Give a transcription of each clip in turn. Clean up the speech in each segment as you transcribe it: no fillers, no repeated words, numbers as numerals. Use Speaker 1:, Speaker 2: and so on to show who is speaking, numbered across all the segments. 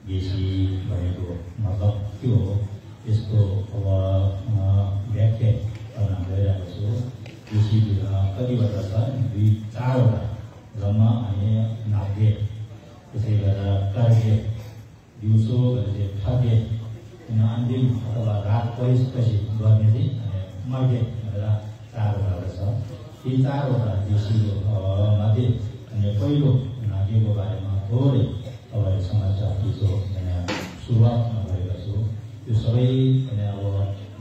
Speaker 1: गेसी भएको मतलब के हो यसको अब व्याख्या गर्न गइरहेको छु। गेसी कतिवटा छ 2-4वटा जम्मा अनि नाग्य त्यसै गरेर कार्य दिउँसो भने खाद्य अन्तिम अथवा रात परिसपछि गर्ने चाहिँ मध्य भनेर 4वटा छ। यी 4वटा गेसीको मध्ये अनि पहिलो नाग्यको बारेमा थोरै तपाईँ समाचार हिजो सुरुवातमा गरेको छु। त्यो सबै अब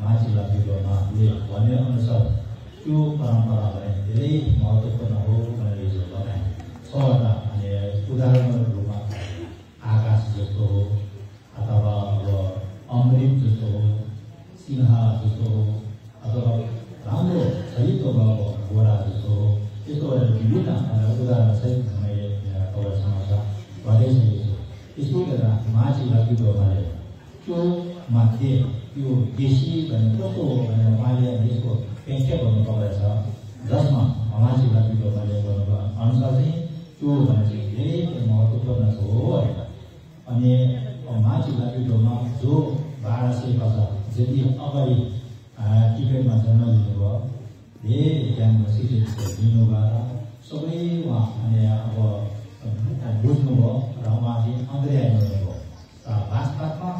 Speaker 1: माझी लागिरोमाले भनेअनुसार त्यो परम्परालाई धेरै महत्त्वपूर्ण हो भनेर हिजो बताएँ। 6वटा अनि उदाहरणको रूपमा आकाश जस्तो हो अथवा अब अमृत जस्तो हो, सिंह जस्तो हो अथवा राम्रो छरितो भएको घोडा जस्तो हो। त्यस्तो गरेर विभिन्न उदाहरण सहित मैले तपाईँ समाचार गर्दैछु। त्यसै गरेर माझी लागिरोमाले त्यो मध्ये त्यो गेसी भन्ने कस्तो हो भनेर उहाँले यसको व्याख्या गर्नुभएको छ। जसमा माझी लागिरोमाले गर्नुभयो अनुसार चाहिँ त्यो भने चाहिँ धेरै महत्त्वपूर्ण हो है। अनि माझी लागिरोमा जो 1200 वर्ष जति अगाडि टिबेटमा जन्म लिनुभयो, धेरै ज्ञानको शिक्षा दिनुभयो, सबै उहाँ अनि अब बुझ्नुभयो र उहाँ चाहिँ अङ्ग्रेजी हुनुभयो। वास्तवमा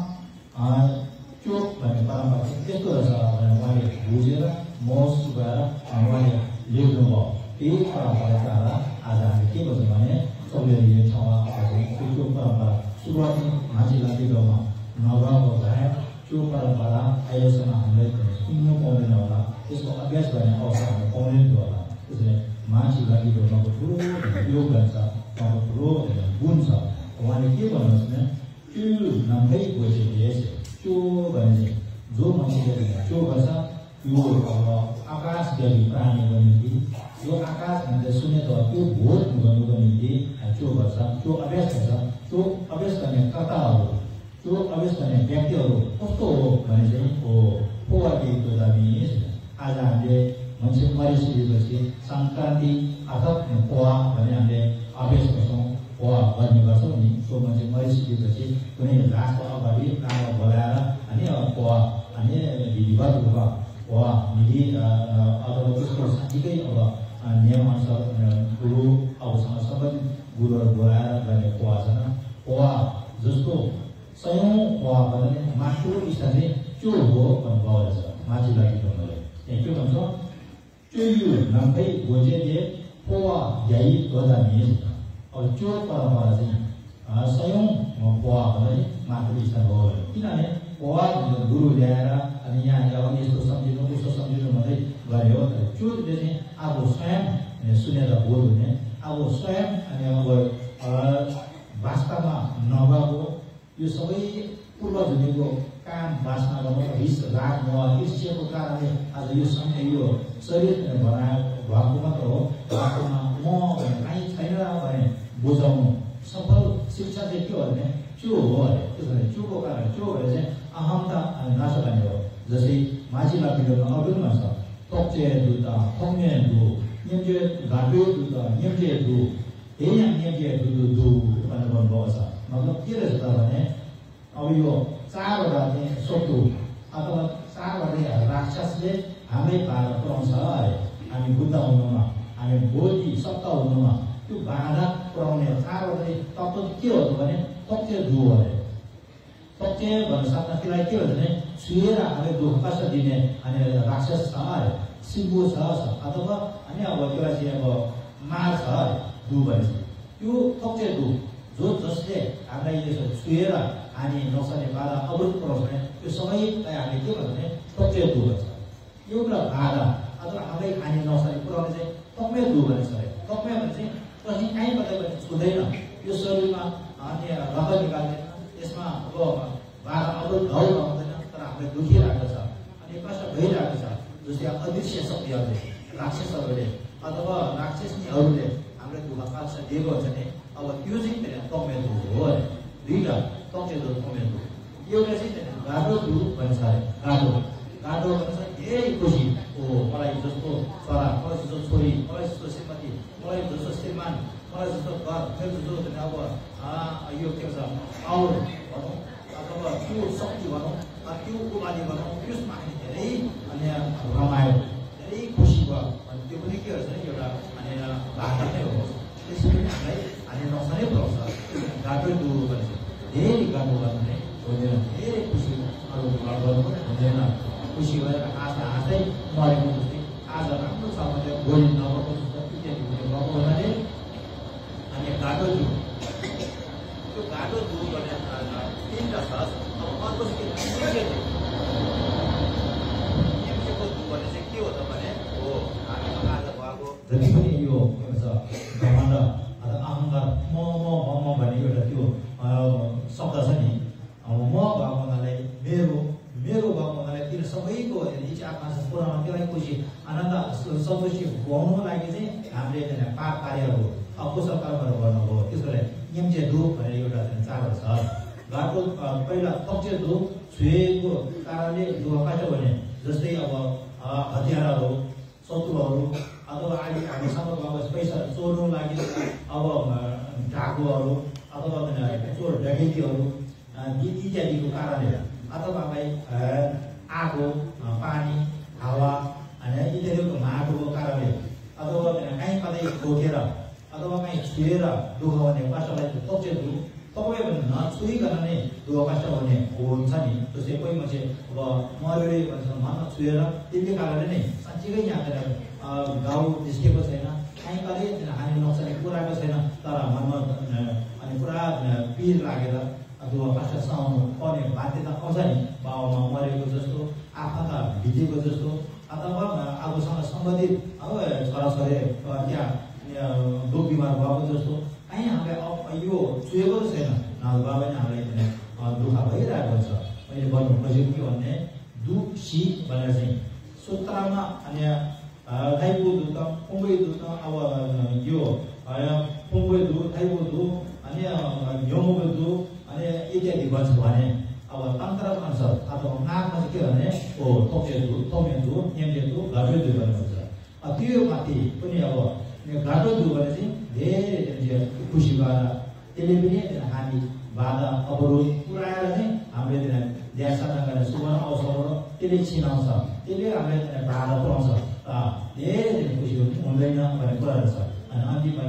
Speaker 1: चोक भन्ने परम्परा चाहिँ त्यस्तो रहेछ भनेर उहाँले बुझेर मोस गएर उहाँले लेख्नुभयो। त्यही परम्पराद्वारा आज हामी के गर्छौँ भने सबैले यो ठाउँमा त्यो परम्परा सुरुवाती माझी लागिरोमा नभएको भए त्यो परम्परा अहिलेसम्म हामीले सुन्नु पाउँदैन होला, त्यसको अभ्यास गर्ने अवसर हामी पाउँदैन होला। त्यसैले माझी लागिरोमाको ठुलो योगदान छ, उहाँको ठुलो गुण छ। उहाँले के भन्नुहोस् भने त्यो नम्बै गोजेले त्यो भने चाहिँ जो मान्छेले त्यो गर्छ त्यो अब आकाशदेखि प्राणीको निम्ति जो आकाश हामीले सुनेको त्यो भोट गर्नुको निम्ति त्यो गर्छ, त्यो अभ्यास गर्छ। त्यो अभ्यास गर्ने कर्ताहरू, त्यो अभ्यास गर्ने व्यक्तिहरू कस्तो हो भने चाहिँ पोवाको दामी आज हामीले मान्छे मरिसकेपछि सङ्क्रान्ति अर्थात् पोवा भने हामीले अभ्यास गर्छौँ, पोवा गर्ने गर्छौँ नि। त्यो मान्छे मरिसकेपछि कुनै लासको अगाडि प्राण बोलाएर अनि पोवा अनि विधिवत रूपमा पोवा विधि अथवा त्यसको साँच्चीकै अब नियमअनुसार गुरु अबसँग सबै गुरुहरू बोलाएर गर्ने पोवा छन्। पोवा जस्तो 100औं पोवा भने माथिल्लो स्थान चाहिँ त्यो हो भन्नुभएको रहेछ माझी लागिरोमाले। त्यहाँ के भन्छ त्यो नम्बै गोजेले पोवा ल्याइ गर्दा मिस। अब त्यो परम्परा चाहिँ 100औं पोवा भने माथिल्लो स्थान हो। किनभने पोवा गुरु ल्याएर अनि यहाँ अब यस्तो सम्झिनु उस्तो सम्झिनु भन्दै गऱ्यो। त्योले चाहिँ अब स्वयं सुनेर बोल हुने अब स्वयं अनि अब वास्तवमा नभएको यो सबै पूर्वजहरूको काम वासना गर्नु रिस राग मोह ईर्ष्याको कारणले आज यो समय यो शरीर भएको मात्र हो। वास्तवमा म काहीँ छैन भने बुझाउनु सफल शिक्षा चाहिँ के हो भने त्यो हो अरे। त्यसो भने त्योको कारण त्यो भएर चाहिँ अहमता नसकाने हो। जस्तै माझी लागिरोमा अरू पनि भन्छ तोक्चे दुता थोङ्गे दु निम्जे घाटो दुता निम्जे दु हेयाङ निम्जे दु भनेर भन्नुभएको छ। मतलब के रहेछ त भने अब यो 4वटा चाहिँ शत्रु अथवा 4वटा राक्षसले हाम्रै बाधा पुऱ्याउँछ अरे। हामी बुद्ध हुनुमा, हामी बोधी सत्ता हुनुमा त्यो बाधा पुऱ्याउने 4वटा तत्त्व के हो भने तोक्चे दु अरे। तोक्चे भन्नु सक्दा त्यसलाई के भन्छ भने छुएर हामीले दुःख कष्ट दिने अनि राक्षस छ अरे, सिङ्गो छ अथवा अनि अब त्यसलाई चाहिँ अब मार छ अरे दु भन्छ। त्यो तोक्चे दु जो जसले हामीलाई यसो छुएर हामी नक्साने बाधा अवरोध पुऱ्याउँछ भने त्यो सबैलाई हामीले के भन्छ भने तोक्चे दु भन्छ। एउटा बाधा अथवा हामीलाई हानि नक्साने पुऱ्याउने चाहिँ तक्मे दु भन्छ अरे। तक्मे भने चाहिँ कहीँ कहीँबाट पनि छुँदैन, यो शरीरमा अनि रगत निकाल्दैन, यसमा अब बाधा अवरोध घाउ आउँदैन, तर हामीलाई दुखिरहेको छ अनि कष्ट भइरहेको छ। जस्तै अदृश्य शक्तिहरूले राक्षसहरूले अथवा राक्षसनीहरूले हामीलाई दुःख कष्ट दिएको हुन्छ भने अब त्यो चाहिँ तक्मे दु हो अरे। 2टा तक्मे दु तक्मे दु। एउटा चाहिँ गाडो दु भन्छ अरे। गाडो गाडो भन्छ यही खुसी हो मलाई जस्तो छोरा, मलाई जस्तो छोरी, मलाई जस्तो श्रीमती, मलाई जस्तो श्रीमान, मलाई जस्तो घर, मेरो जस्तो अब यो के भन्छ और
Speaker 2: त्यो शक्ति भनौँ त्यो उपाधि भनौँ त्यसमा हामी धेरै अनि रमायो धेरै खुसी भयो अनि त्यो पनि के हुन्छ एउटा अनि भाषा नै हो त्यसरी हामीलाई हामी नक्सा नै पुऱ्याउँछ गाटो डुबो भन्छ धेरै गाटो गर्नु नै हुँदैन धेरै खुसी अरू गर्नु पनि हुँदैन खुसी भएर हाँस्दै मरेको जस्तै आज राम्रो छ भने भोलि नभएको जस्तो इत्यादि भएको हुनाले अनि गाटो डुबो त्यो गाटो डुबो गर्ने तिनवटा छ अब अर्को चाहिँ भने चाहिँ के हो त भने हो हामीमा आज भएको
Speaker 1: जति पनि यो के भन्छ घमण्ड अथवा अहङ्कार म भन्ने एउटा त्यो शब्द छ नि अब म भएको हुनाले मेरो भएको हुनाले त्यो सबैको इच्छा आकाङ्क्षा पुऱ्याउन त्यसलाई खुसी आनन्द सन्तुष्टि खुवाउनुको लागि चाहिँ हामीले पाप कार्यहरू अकुशल कर्महरू गर्नुभयो त्यसको लागि नियमचे धुप भनेर एउटा चाडहरू छ घरको पहिला तक्चे धुप छुएको कारणले धुवा पाइयो भने जस्तै अब हतियारहरू शत्रुहरू अथवा अहिले हामीसँग अब पैसा चोर्नु लागि अब डाकुहरू अथवा चोर डकैतीहरू इत्यादिको कारणले अथवा आगो पानी हावा होइन इत्यादिको माटोको कारणले अथवा कहीँ कतै ठोकेर अथवा कहीँ छुएर दुःख भने पास्टरलाई तक्चे धुप तपाईँ भने नछुइकन नै दुःख कष्ट हुने हुन्छ नि जस्तै कोही मान्छे अब मर्यो भन्छ मनमा छुएर त्यसले कारणले नै साँच्चीकै यहाँ घाउ निस्केको छैन कहीँ कतै हानि नोक्सानी पुऱ्याएको छैन तर मनमा अनि पुरा पिर लागेर दुःख कष्ट सहनु पर्ने बाध्यता आउँछ नि बाउमा मरेको जस्तो आफन्त भिजेको जस्तो अथवा आफूसँग सम्बन्धित अब छोराछोरी त्यहाँ दुःख बिमार भएको जस्तो कहीँ हामीलाई यो छुएको छैन नभए पनि हामीलाई दुःख भइरहेको छ मैले भन्नु खोजेको के भन्ने दुःख शीत भनेर चाहिँ सूत्रमा अनि थाइपो दुध पुङ्गै दुध अब यो पुङ्गै दुध थाइपो दुध अनि यमुको दुध अनि इत्यादि भन्छ भने अब तन्त्र अनुसार अथवा नाकमा चाहिँ के भने ओ तोक्चे दुध तोमे दुध नियमले दुध घरमै दुध भन्नुहुन्छ त्यो माथि पनि अब घाटो दुध भने चाहिँ धेरै खुसी भएर त्यसले पनि हामी बाधा अवरोध पुऱ्याएर चाहिँ हामीले ध्यान गर्ने सुवर्ण अवसरहरू त्यसले छिनाउँछ त्यसले हामीले बाधा पुऱ्याउँछ धेरै खुसी हुँदैन भन्ने कुराहरू छ अनि अन्तिममा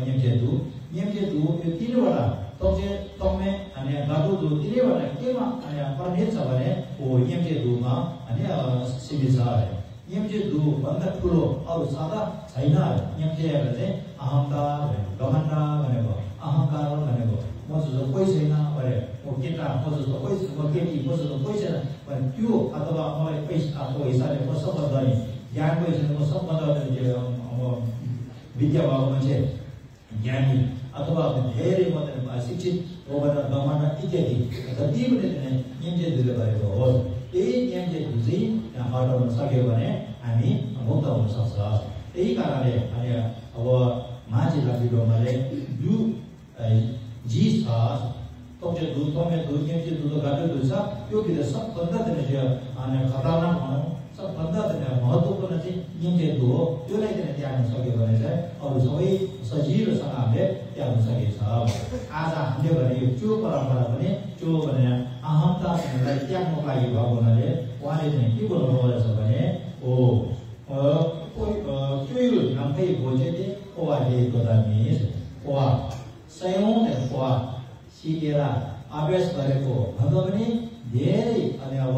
Speaker 1: नियमचे धुप यो तिनवटा तक्चे तमे अनि घाटो धुप तिनैवटा केमा अनि पर्ने छ भने हो नियमचे धुपमा अनि सीमित छ अरे नियमचे धुप भन्दा ठुलो अरू सादा छैन नियमचेहरू चाहिँ अहङ्कार भनेको घमण्ड भनेको अहङ्कार भनेको म जस्तो कोही छैन भने म केटा म जस्तो कोही म केटी म जस्तो कोही छैन भने त्यो अथवा मलाई पैसाको हिसाबले म सबभन्दा गर्ने ज्ञानको हिसाबले म सबभन्दा अब विद्या भएको मान्छे ज्ञानी अथवा धेरै मात्रै शिक्षित हो भनेर घमण्ड इत्यादि जति पनि नियमचे धुपले गरेको हो त्यही नियमचे धुप चाहिँ हटाउन सक्यो भने हामी मुक्त हुन सक्छ त्यही कारणले अनि अब माझी लागिडोमाले यो जी छ तक्चे दुध तमे दुध नियमचे दुध गाटो दुध छ त्यो भित्र सबभन्दा अनि खतरनाक भनौँ सबभन्दा महत्त्वपूर्ण चाहिँ नियमचे दुध हो त्यसलाई त्याग्न सक्यो भने चाहिँ अरू सबै सजिलोसँग हामीले त्याग्न सकेछ आज हामीले भने यो त्यो परम्परा पनि त्यो भनेर अहङ्कारलाई त्याग्नको लागि भएको हुनाले उहाँले चाहिँ के बोल्नु रहेछ भने ओ त्यो नामकै बोजेले ओवा दिएको दामिस ओवा सयौं ओवा सिकेर अभ्यास गरेको भन्दा पनि धेरै अनि अब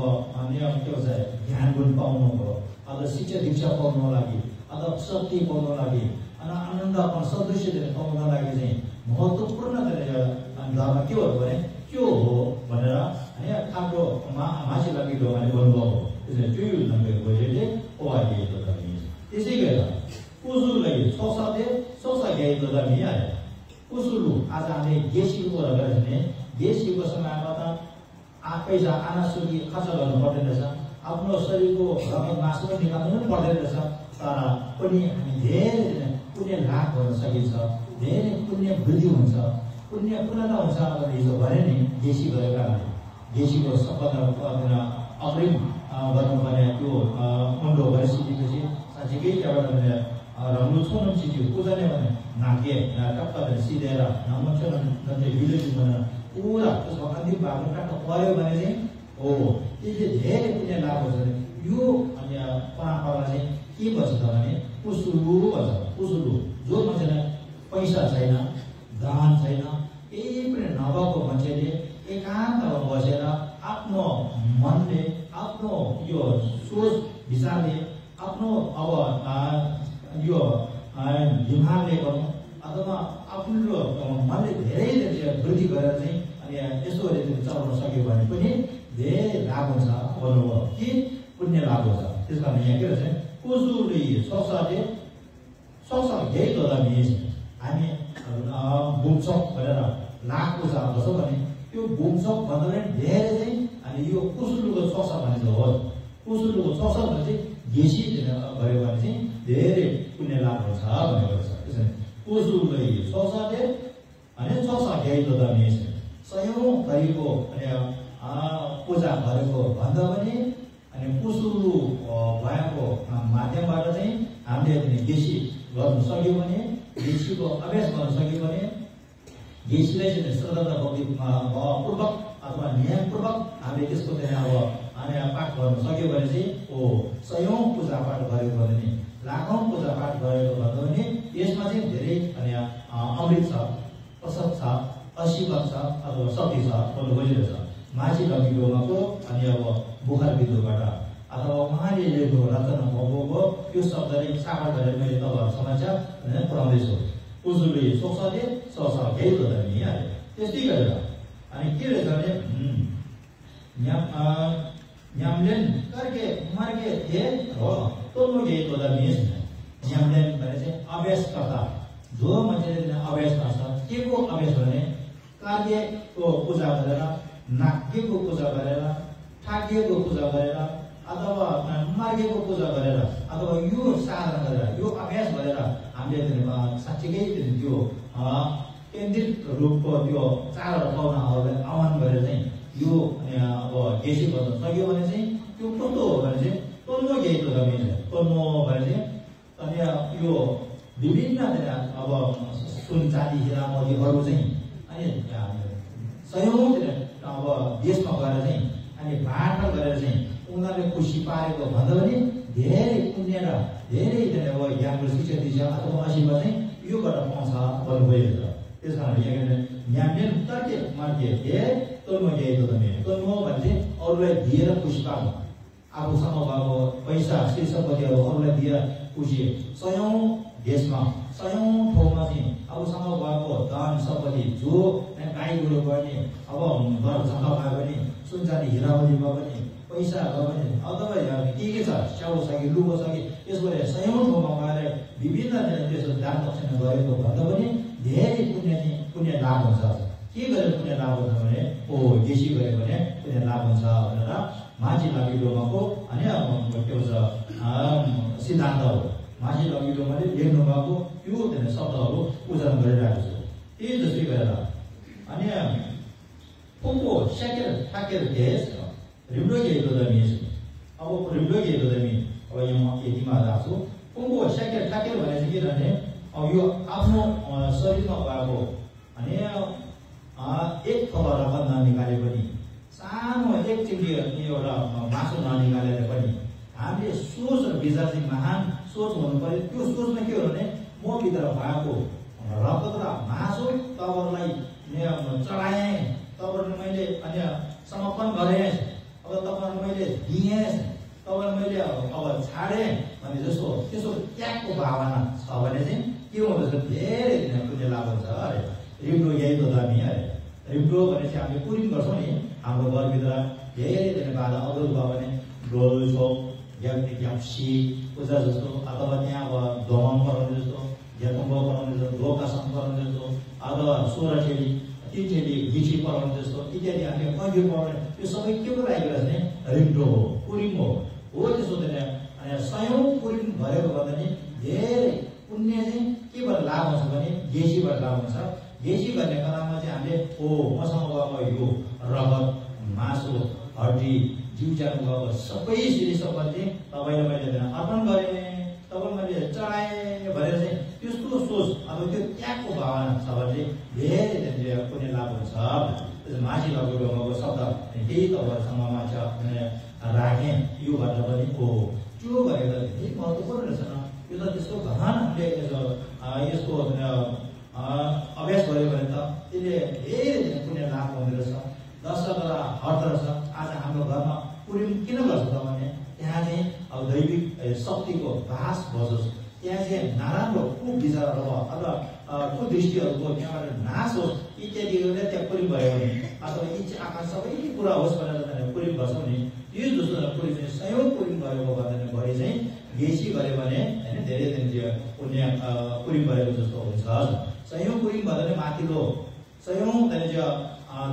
Speaker 1: नियम के भन्छ ध्यान गुण पाउनु भयो अथवा शिक्षा दीक्षा पाउनुको लागि अथवा शक्ति पाउनुको लागि अनि आनन्दपन सदृश्य पाउनुको लागि चाहिँ महत्त्वपूर्ण धर्म के हो भने त्यो हो भनेर अनि आफ्नो मान्छे लागि ढोकाले भन्नुभयो त्यसले त्यो नम्बर बोजेले ओवा दिएको दामिस त्यसै गरेर कुसुललाई सोसा गएको दामी आयो कुसुलु आज हामीले देशीको गरेर भने देशीको समयमा त पैसा आनासुकी खर्च गर्नु पर्दैन रहेछ आफ्नो शरीरको रगत मासु पनि निकाल्नु पनि पर्दैन रहेछ तर पनि हामी धेरै पुण्य लाभ गर्न सकिन्छ धेरै पुण्य वृद्धि हुन्छ पुण्य पुनः हुन्छ भने हिजो भने नि देशी गरेको कारणले देशीको सबभन्दा अग्रिम गर्नुपर्ने त्यो मुन्डो गरिसकेपछि साँच्चीकै त्यहाँबाट रङ्गु छोड्नु सिक्यो पूजाले भने नाके टक्क सिधेर नमन्छ नन्थे भिलेज भनेर पुरा त्यसको अन्तिम भागमा टक्क पऱ्यो भने चाहिँ
Speaker 2: हो त्यसले धेरै पुण्य लाभ हुन्छ भने यो अनि परम्परा चाहिँ के भन्छ त भने पुसुलु भन्छ। पुसुलु जो मान्छेलाई पैसा छैन, दान छैन, केही पनि नभएको मान्छेले एकान्तमा बसेर आफ्नो मनले, आफ्नो यो सोच विचारले, आफ्नो अब यो दिमागले गर्नु अथवा आफ्नो मनले धेरै वृद्धि गरेर चाहिँ अनि यसो गरेर चलाउन सक्यो भने पनि धेरै लाभ हुन्छ भन्नुभयो कि पुण्य लाभ हुन्छ। त्यस कारण यहाँ के रहेछ कुसुली सोसाले सोसा यही त मिस हामी बुम्सक भनेर लाख पूजा गर्छौँ भने त्यो बुम्सक भन्दा पनि धेरै चाहिँ अनि यो कुसुलुको सोसा भनेको हो। कुसुलुको सोसा भने चाहिँ घेसी भयो भने चाहिँ धेरै पुण्य लाभ हुन्छ भनेको छ। त्यसैले कुसुलुले सोसाले अनि सोसा यही त मिस सयौं थरीको अनि पूजा गरेको भन्दा पनि अनि पुसुलु भएको माध्यमबाट चाहिँ हामीले घेसी गर्नु सक्यो भने, घेसीको अभ्यास गर्न सक्यो भने घेसीलाई चाहिँ श्रद्धा भक्तिपूर्वक अथवा नियमपूर्वक हामीले त्यसको चाहिँ अब पाठ गर्न सक्यो भने चाहिँ सयौं पूजा पाठ गरेको भने लाखौं पूजा पाठ गरेको भन्दा पनि यसमा चाहिँ धेरै अनि अमृत छ, प्रसाद छ, असीमत छ अथवा शक्ति छ भन्नु खोजिरहेछ। माझी लगिडोमाको अनि अब बुखार बिन्दुबाट अथवा उहाँले लेखेको रचना भोगोको यो शब्दले साकार गरेर मैले तपाईँहरू समक्ष पुऱ्याउँदैछु। कुसुलुले सोसाले सोसा केही गर्दा नि हाले त्यस्तै गरेर अनि के रहेछ भने न्यामलेन करके मार्गे थिए हो तोल्नु केही गर्दा मिस न्यामलेन भने चाहिँ अभ्यासकर्ता जो मान्छेले अभ्यास गर्छ के को अभ्यास भने कार्यको पूजा गरेर, नाग्यको पूजा गरेर, ठाकिएको पूजा गरेर अथवा मार्गेको पूजा गरेर अथवा यो साधना गरेर यो अभ्यास गरेर हामीले साँच्चीकै त्यो केन्द्रित रूपको त्यो चारवटा पाउनाहरूलाई आह्वान गरेर चाहिँ यो अब घेसी गर्न सक्यो भने चाहिँ त्यो कस्तो हो भने चाहिँ तोल्नो घेतो जमिन तोल्नो भने चाहिँ अनि यो विभिन्न अब सुन चाँदी हिरा मोतीहरू चाहिँ अनि सयौं अब देशमा गएर चाहिँ अनि बाँडफाँड गरेर चाहिँ उनीहरूले खुसी पारेको भन्दा पनि धेरै पुण्य र धेरै अब ज्ञानको शिक्षा दिशा अथवा असीमा चाहिँ यो गरेर पाउँछ भन्नु गइरहेछ। त्यस कारण यहाँ ज्ञानले तर्के मार्के तोल्म गएको त मेरो तोल्म भने चाहिँ अरूलाई दिएर खुसी पार्नु, आफूसँग भएको पैसा श्री सम्पत्तिहरू अरूलाई दिएर खुसी सयौं देशमा सयौं ठाउँमा चाहिँ आफूसँग भएको धन सम्पत्ति जो गाई गोरु गर्ने अब घर जग्गा भए पनि सुनचाँदी हिरावती भए पनि पैसा भए पनि अथवा के छ स्याउ छ कि लुगो छ कि यसबाट सयौं ठाउँमा गएर विभिन्न त्यसो दान दक्षिणा गरेको भन्दा पनि धेरै पुण्य लाभ हुन्छ। के गरेर पुण्य लाभ हुन्छ भने घेसी गऱ्यो भने पुण्य लाभ हुन्छ भनेर माझी लगिडोमाको अनि के भन्छ सिद्धान्तहरू माझी लगिडोमाले लेख्नु भएको त्यो शब्दहरू उच्चारण गरिरहेको छु। त्यही जस्तै गरेर अनि पोको स्याकेर ठाकेर घेस रिब्लो घेको दमी अब रिब्लो घेको दमी अब यो म यतिमा राख्छु। पोको स्याकेर ठाकेर भने चाहिँ के भने अब यो आफ्नो शरीरमा भएको अनि एक थोपा रगत ननिकाले पनि सानो एक चिम्टी एउटा मासु ननिकालेर पनि हामीले सोच र विचार चाहिँ महान सोच हुनु पर्यो। त्यो सोचमा के हो भने म भित्र भएको रगत र मासु तपाईँहरूलाई चढाएँ, तपाईँहरूलाई मैले अनि समर्पण गरेँ, अब तपाईँहरूलाई मैले दिएँ, तपाईँलाई मैले अब छाडेँ भने जस्तो त्यसो त्यागको भावना छ भने चाहिँ के हुँदछ धेरै पुण्य लाभ हुन्छ अरे। रिब्रो यही त दामी अरे रिब्रो भने चाहिँ हामीले पुरिन गर्छौँ नि हाम्रो घरभित्र धेरै बाधा अदुर भयो भने डोल छोप ग्याप्सी पूजा जस्तो अथवा त्यहाँ अब दमन गराउने जस्तो झ्याकुम्ब गराउने जस्तो ढोकासन गराउने जस्तो अथवा सोह्र ठेली 3 ठेली घिची पराउने जस्तो इत्यादि हामीले कहिले पराउने त्यो सबै के को लागि रहेछ भने रिब्रो हो, पुरिम हो त्यसो हुँदैन। अनि सयौं पुरिम भएको भन्दा नि धेरै पुण्य चाहिँ केबाट लाभ हुन्छ भने घेसीबाट लाभ हुन्छ। घेसी गर्ने क्रममा चाहिँ हामीले मसँग गएको यो रगत मासु हड्डी जिउचाको गएको सबै श्री सम्पत्ति तपाईँलाई मैले अर्पण गरेँ, तपाईँ मैले चढाएँ भनेर चाहिँ त्यस्तो सोच अब त्यो त्यागको भावना छ भने धेरै पुण्य लाभ हुन्छ। माझी लगिडोमाको शब्द
Speaker 1: त्यही तपाईँहरूसँगमा चाहिँ राखेँ यो भन्दा पनि हो त्यो गरेर धेरै महत्त्वपूर्ण रहेछ न यो त त्यसको गहन हामीले यसको अभ्यास गऱ्यो भने त त्यसले धेरै पुण्य लाभ हुँदो रहेछ दशहरा अर्थ रहेछ आज हाम्रो घरमा पुरिम किन गर्छ त भने त्यहाँ चाहिँ अब दैविक शक्तिको बास बसोस् त्यहाँ चाहिँ नराम्रो कुविचारहरू भयो अथवा कुदृष्टिहरूको त्यहाँबाट नाश होस् इत्यादिहरूले त्यहाँ पुरिम भयो भने अथवा इच्छा आकाङ्क्षा सबै पुरा होस् भनेर पुरिम गर्छ भने यो जस्तो पुरिम चाहिँ सयौँ पुरिम गरेको भन्दा बढी चाहिँ गेसी गऱ्यो भने होइन धेरै दिन पुण्य पुरिम गरेको जस्तो हुन्छ सयौँ पुरिम भन्दा पनि माथिल्लो सयौँ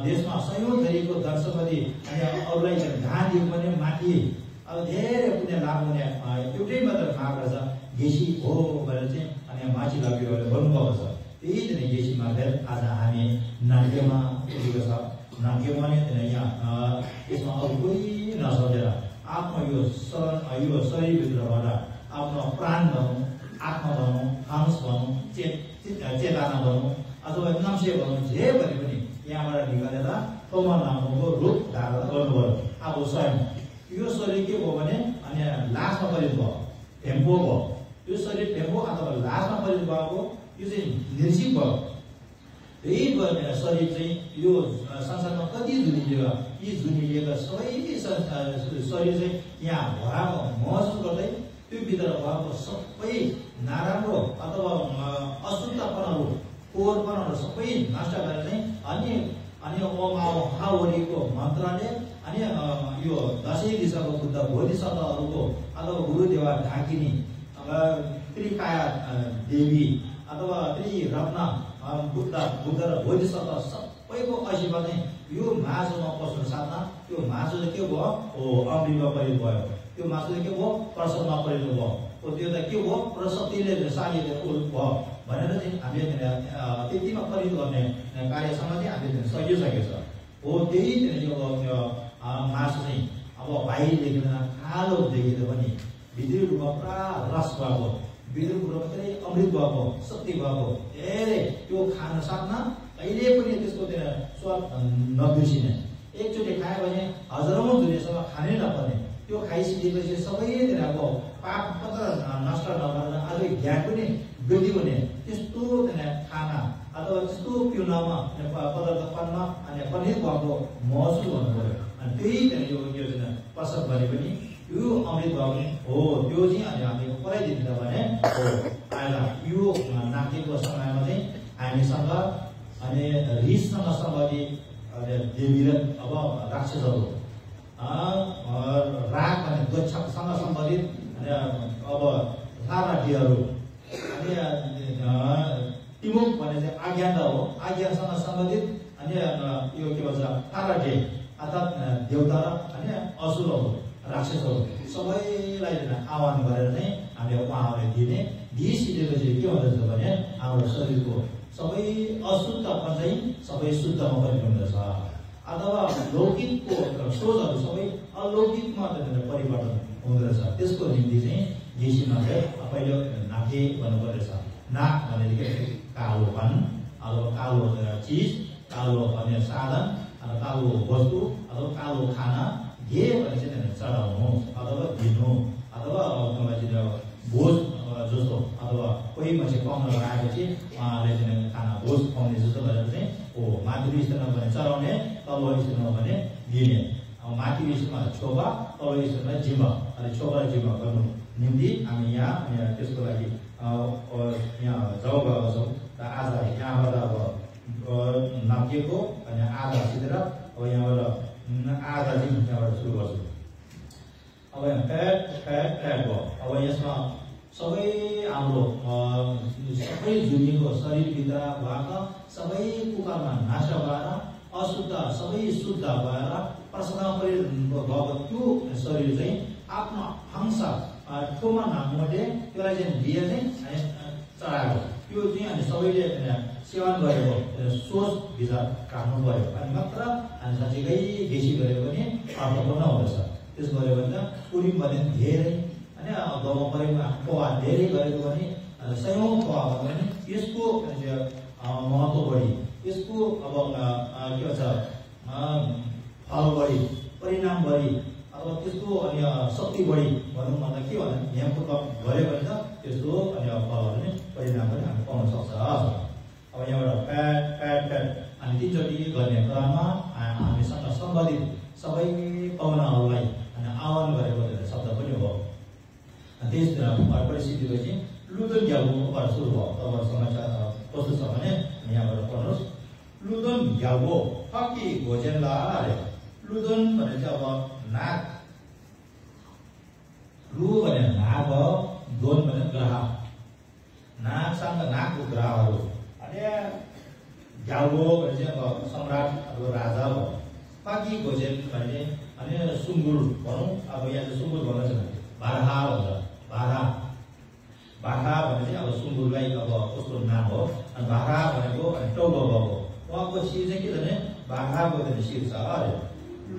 Speaker 1: देशमा सयौँ थरीको दर्शकले अनि अरूलाई दान दियो भने माथि अब धेरै पुण्य लाभ हुने एउटै मात्र माग रहेछ गेसी हो भनेर चाहिँ अनि माथि लाग्यो भनेर भन्नुभएको छ त्यही चाहिँ गेसीमा फेरि आज हामी नाट्यमा पुगेको छ नाट्यमा नै यहाँ यसमा अरू कोही नसकेर आफ्नो यो शरीरभित्रबाट आफ्नो प्राण भनौँ आत्मा भनौँ हंस भनौँ चेतना भनौँ अथवा नम्से भनौँ जे भने पनि यहाँबाट निकालेर तोमा नामको रूप धारण गर्नुभयो अब स्वयं यो शरीर के भयो भने अनि लासमा परिणत भयो टेम्पो भयो यो शरीर टेम्पो अथवा लासमा परिणत भएको यो चाहिँ निर्जीव भयो त्यही शरीर चाहिँ यो संसारमा कति जुनिलिएको यी जुनिलिएका सबै शरीर चाहिँ यहाँ भराको महसुस गर्दै त्यो भित्र भएको सबै नराम्रो अथवा अशुद्धपनहरू फोहोरपनहरू सबै नष्ट गरेर चाहिँ अनि ओमावरीको मन्त्रले अनि यो 10 दिशाको बुद्ध बोधिसत्वहरूको अथवा गुरुदेवा ढाकिनी त्रिकाया देवी अथवा त्रिरत्न बुद्ध र बोधिसत्व सबैको असीमा चाहिँ यो मासुमा पस्नु साथमा त्यो मासु चाहिँ के भयो अमृतमा परिणत भयो त्यो मासु चाहिँ के भयो प्रसवमा परिणत भयो त्यो त के भयो प्रसवतीले सालीले भयो भनेर चाहिँ हामीले त्यतिमा परिणत गर्ने कार्यसँग चाहिँ हामीले सकिसकेको छ हो त्यही मासु चाहिँ अब बाहिर देखिँदैन कालो देखिँदा पनि भित्री रूपमा पुरा रस भएको भित्री रूपमा धेरै अमृत भएको शक्ति भएको धेरै त्यो खान सक्न कहिले पनि त्यसको स्वाद नबिर्सिने एकचोटि खायो भने हजारौँ जुनेसम्म खानै नपर्ने त्यो खाइसकेपछि सबै तिनीहरूको पाप मात्र नष्ट नगरेर आज ज्ञान पनि वृद्धि हुने त्यस्तो खाना अथवा त्यस्तो पिउनमा पदार्थमा अनि पनिर भएको महसुस गर्नु पर्यो अनि त्यही यो प्रसव भने पनि यो अमृत भयो भने हो त्यो चाहिँ अनि हामीले पढाइदिनु भने हो आएर यो नाकेको समयमा चाहिँ हामीसँग अनि रिससँग सम्बन्धित देवी र अब राक्षसहरू राग भने द्वक्षसँग सम्बन्धित अनि अब लाभाटीहरू अनि टिमुक भने चाहिँ आज्ञा हो आज्ञासँग सम्बन्धित अनि यो के भन्छ ताराटे अर्थात् देवता र अनि असुरहरू राक्षसहरू सबैलाई आह्वान गरेर नै हामीले उहाँहरूले दिइसकेपछि के हुँदछ भने हाम्रो शरीरको सबै अशुद्धपन चाहिँ सबै शुद्धमा परिणत हुँदछ अथवा लौकिकको सोचहरू सबै अलौकिकमा परिवर्तन हुँदो रहेछ त्यसको निम्ति चाहिँ गेसीमा चाहिँ पहिलो नाके भन्नुपर्नेछ नाक भनेदेखि कालोपन अथवा कालो चिज कालो अन्य साधन कालो वस्तु अथवा कालो खाना घे भने चाहिँ चढाउनु अथवा दिनु अथवा भोज जस्तो अथवा कोही मान्छे पाउन आएपछि उहाँले चाहिँ खाना भोज पाउने जस्तो गरेर चाहिँ हो माथिल्लो स्तरमा भने चढाउने तल्लो स्तरमा भने दिने माथिल्लो स्तरमा छोपा तल्लो स्तरमा जिम्मा अनि छोपा र जिम्मा गर्नु निम्ति हामी यहाँ त्यसको लागि यहाँ जब गएको छौँ र आज यहाँबाट अब नापिएको अनि आधा सिधेर अब यहाँबाट आधा दिन यहाँबाट सुरु गर्छु अब यहाँ फ्याट भयो अब यसमा सबै हाम्रो सबै जुनीको शरीरभित्र भएका सबै कुकरमा नाश भएर अशुद्ध सबै शुद्ध भएर प्रसवमा परिणत भएको त्यो शरीर चाहिँ आफ्नो हंस ठोमा नामले त्यसलाई चाहिँ दिए चाहिँ चढाएको त्यो चाहिँ अनि सबैले सेवन गरेको सोच विचार राख्नु पर्यो अनि मात्र हामी साँच्चीकै बेसी गऱ्यो भने अर्थपूर्ण हुँदछ त्यसो गऱ्यो भने त पुरी भने धेरै अनि गाउँमा परेको पोवा धेरै गरेको भने सयौँ पोवा भयो भने यसको महत्त्व बढी यसको अब के भन्छ
Speaker 2: फल बढी, परिणाम बढी अथवा त्यसको अनि शक्ति बढी भनौँ भन्दा के भन्दा नियमको तप गऱ्यो भने त त्यस्तो अनि फलहरू पनि परिणाम पनि हामी पाउन सक्छ। अब यहाँबाट प्याट अनि तीनचोटि गर्ने क्रममा हामीसँग सम्बन्धित सबै पाहुनाहरूलाई अनि आह्वान गरेको शब्द पनि हो। त्यस परिस्थितिपछि लुदन ग्याल्बोबाट सुरु भयो। तपाईँहरू समस्या कस्तो छ भने यहाँबाट पढ्नुहोस्। लुदन ग्याल्बो फकी घोजेनला अरे लुदन भने चाहिँ अब नाक, लु भने नाक हो, दोन भने ग्रह, नाकसँग नाकको ग्रहहरू अनि ग्याल्बो भने चाहिँ अब सम्राट अब राजा हो। फकी घोजेन भने अनि सुँगुर भनौँ, अब यहाँ चाहिँ सुँगुर भन्न छ बारहा भन्छ। बारहा भने चाहिँ अब सुँगुरलाई अब उसको नाम हो। अनि बारहा भनेको अनि टौलो भएको उहाँको शिर चाहिँ के छ भने बारहाको चाहिँ शिर छ अरे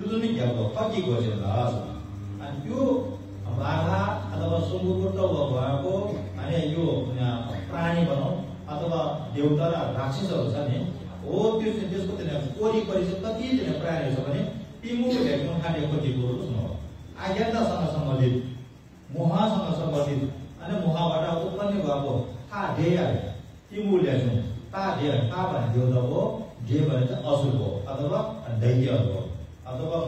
Speaker 2: लुदुनी ग्याल्बो फकी घोजेन। अनि त्यो बारहा अथवा सुँगुरको टौलो भएको अनि यो प्राणी भनौँ अथवा देउता र राक्षसहरू छ नि हो, त्यो चाहिँ त्यसको चाहिँ वरिपरि चाहिँ कति चाहिँ प्राणीहरू छ भने तिमुर भेट्नु खाने खोजेको सुन्नु आज्ञातासँग सम्बन्धित, मोहसँग सम्बन्धित अनि मोहबाट उत्पन्न भएको था डे आयो तिमुर ल्याउँछौँ। ता डे ता भने देउता हो, डे भने चाहिँ असुर हो अथवा दैत्यहरू हो अथवा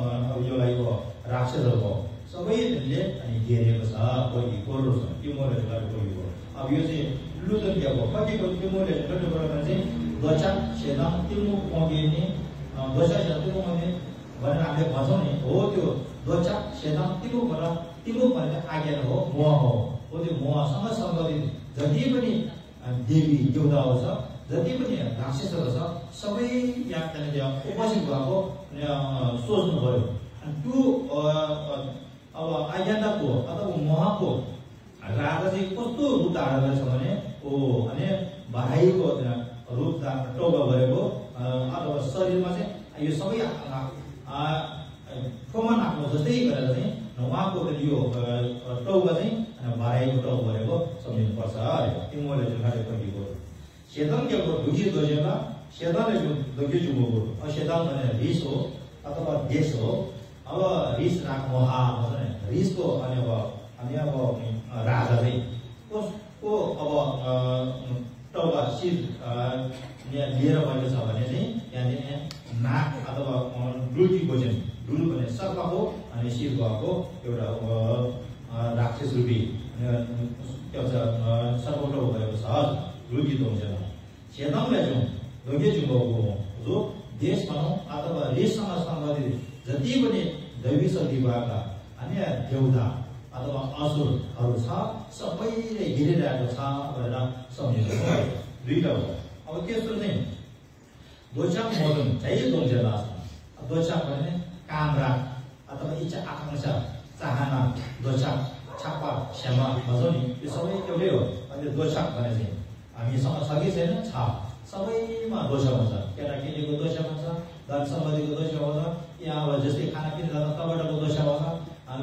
Speaker 2: योलाई हो राक्षसहरू हो। सबैले अनि घेरेको छ, कोही कोरो छ, तिमुरले गरेको हो। अब यो चाहिँ लुदन ग्याल्बो कतिको तिमुरले गरेको चाहिँ दोचाक सेदाङ तिमु पगिने दोचा सेदाङ तिमु पगिने भनेर हामीले भन्छौँ नि हो। त्यो दोचाक सेदाङ तिमुबाट तिमु भने आज्ञा हो, मोह हो। त्यो मोहसँग सम्बन्धित जति पनि देवी देउताहरू छ, जति पनि राक्षसहरू छ, सबै यहाँ त्यहाँनिर उपस्थित भएको सोच्नु पर्यो। अनि त्यो अब आज्ञाताको अथवा मोहको राजा चाहिँ कस्तो रूप धारण गरेछ भने अनि भाइको रूप टौलो गरेको अथवा शरीरमा चाहिँ यो सबै ठोमा नाक्नु जस्तै गरेर चाहिँ उहाँको यो टौगा चाहिँ भाइको टौलो गरेको सम्झिनुपर्छ अरे तिमीले देखाएको सेदन ग्याल्बो ढुकी दोजेला सेदनले ढुकी जुमोको सेदन भने रिस हो अथवा देश हो। अब रिस राख मोहा भन्छ नि रिसको अनि अब राजा चाहिँ कसको अब टौगा शिर लिएर भएको छ भने चाहिँ यहाँनिर नाक अथवा डुल्कीको चाहिँ डुल भने सर्पको अनि शिर भएको एउटा राक्षस रूपी सर्पटो भएको छ डुल्की त हुन्छ। सेदनले चाहिँ ढुकी जुमोको जो देश भनौँ अथवा रिससँग सम्बन्धित जति पनि दैवी शक्ति भएका अनि देउता अथवा असुरहरू छ सबैले घिरिरहेको छ भनेर सम्झिनु पर्यो। दुईटा हो। अब तेस्रो चाहिँ दोचाक मोदन चाहिँ दोजेला छ। दोचाक भने काम राग अथवा इच्छा आकांक्षा चाहना दोचाक छापा क्षमा भन्छौँ नि यो सबै एउटै हो। अनि दोचाक भने चाहिँ हामीसँग छ कि छैन छ, सबैमा दोष हुन्छ। केटाकेटीको दोष हुन्छ, धन सम्बन्धीको दोष हुन्छ, यहाँ अब जस्तै खाना किन जाँदा टमाटरको दोष होला,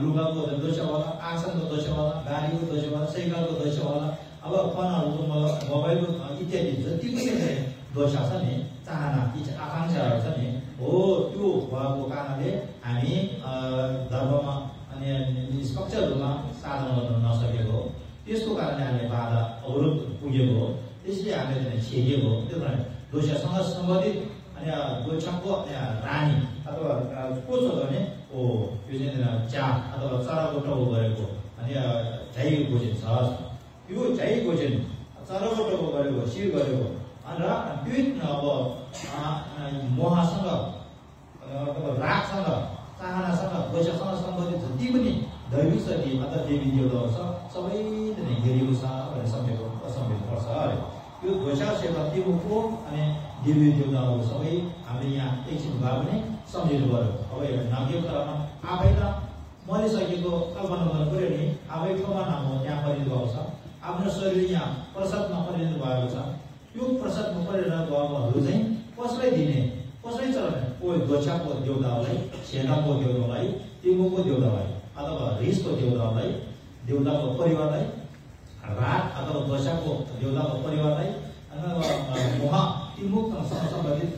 Speaker 2: लुगाको दोष होला, आसनको दोष होला, गाडीको दोष होला, साइकलको दोष होला, अब फोनहरूको मोबाइलको इत्यादि जति पनि दोष छ नि चाहना इच्छा आकांक्षाहरू छ नि हो त्यो भएको कारणले हामी धर्ममा अनि निष्पक्ष रूपमा साधन गर्न नसकेको हो। त्यसको कारणले हामीले बाधा अवरोध पुगेको हो। त्यसले हामीले छेकेको हो। त्यो कारण दोषसँग सम्बन्धित अनि दोषको रानी अथवा को छ भने यो चाहिँ चा अथवा चराको टाउको गरेको अनि झै गोजेन छ। यो झै गोजेन चराको टाउको गरेको शिर गरेको र त्यो अब मोहसँग अथवा रागसँग चाहनासँग दोषसँग सम्बन्धित जति पनि दैविक शक्ति अथवा देवी देउताहरू छ सबैले घेरिएको छ भनेर सम्झिनुपर्छ अरे। यो दोषा सेवा तिमुको अनि देवी देउताहरू सबै हामीले यहाँ एकछिन भए पनि सम्झिनु पर्यो। अब एउटा नाम्य कुरामा आफै त मरिसकेको कल्पना गर्नु पर्यो नि आफै ठाउँमा नाम हो त्यहाँ परिनु भएको छ। आफ्नो शरीर यहाँ प्रसादमा परिनु भएको छ। त्यो प्रसादमा परिरहेको भएकोहरू चाहिँ कसलाई दिने कसलाई चलाउने कोही दोषाको देउताहरूलाई, सेनाको देउतालाई, तिमुको देउतालाई अथवा रिसको देउतालाई, देउताको परिवारलाई, राग अथवा दोषाको देउताको परिवारलाई मोह तिमुसँग सम्बन्धित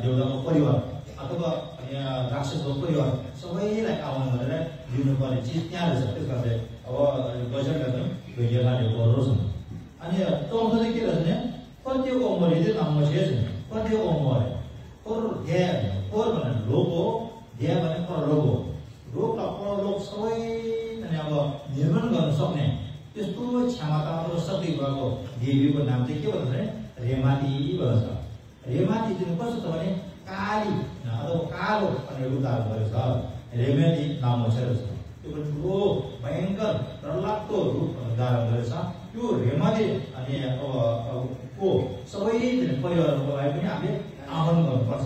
Speaker 2: देउताको परिवार अथवा राक्षसको परिवार सबैलाई आह्वान गरेर दिनुपर्ने चिज त्यहाँ रहेछ। त्यस कारण अब बजेटमा पनि भेटिएमा ढेउहरू छन्। अनि चौथो चाहिँ के रहेछ भने कतिको उमेर चाहिँ नाममा छ कतिको उमेर पर ध्याय पर भने लोक हो ध्याय भने परलोक हो। लोक र परलोक सबै अनि अब निर्माण गर्न सक्ने त्यस्तो क्षमता र शक्ति भएको देवीको नाम चाहिँ के भन्छ भने रेमाती भन्छ। रेमाती चाहिँ कस्तो छ भने काली अथवा कालो भन्ने रूप धारण गरेको छ। रेमाती नाम छ। त्यो पनि ठुलो भयङ्कर डरलाग्दो रूप धारण गरेको छ। त्यो रेमाती अनि अब को सबै परिवारहरूको लागि पनि हामीले आह्वान गर्नुपर्छ।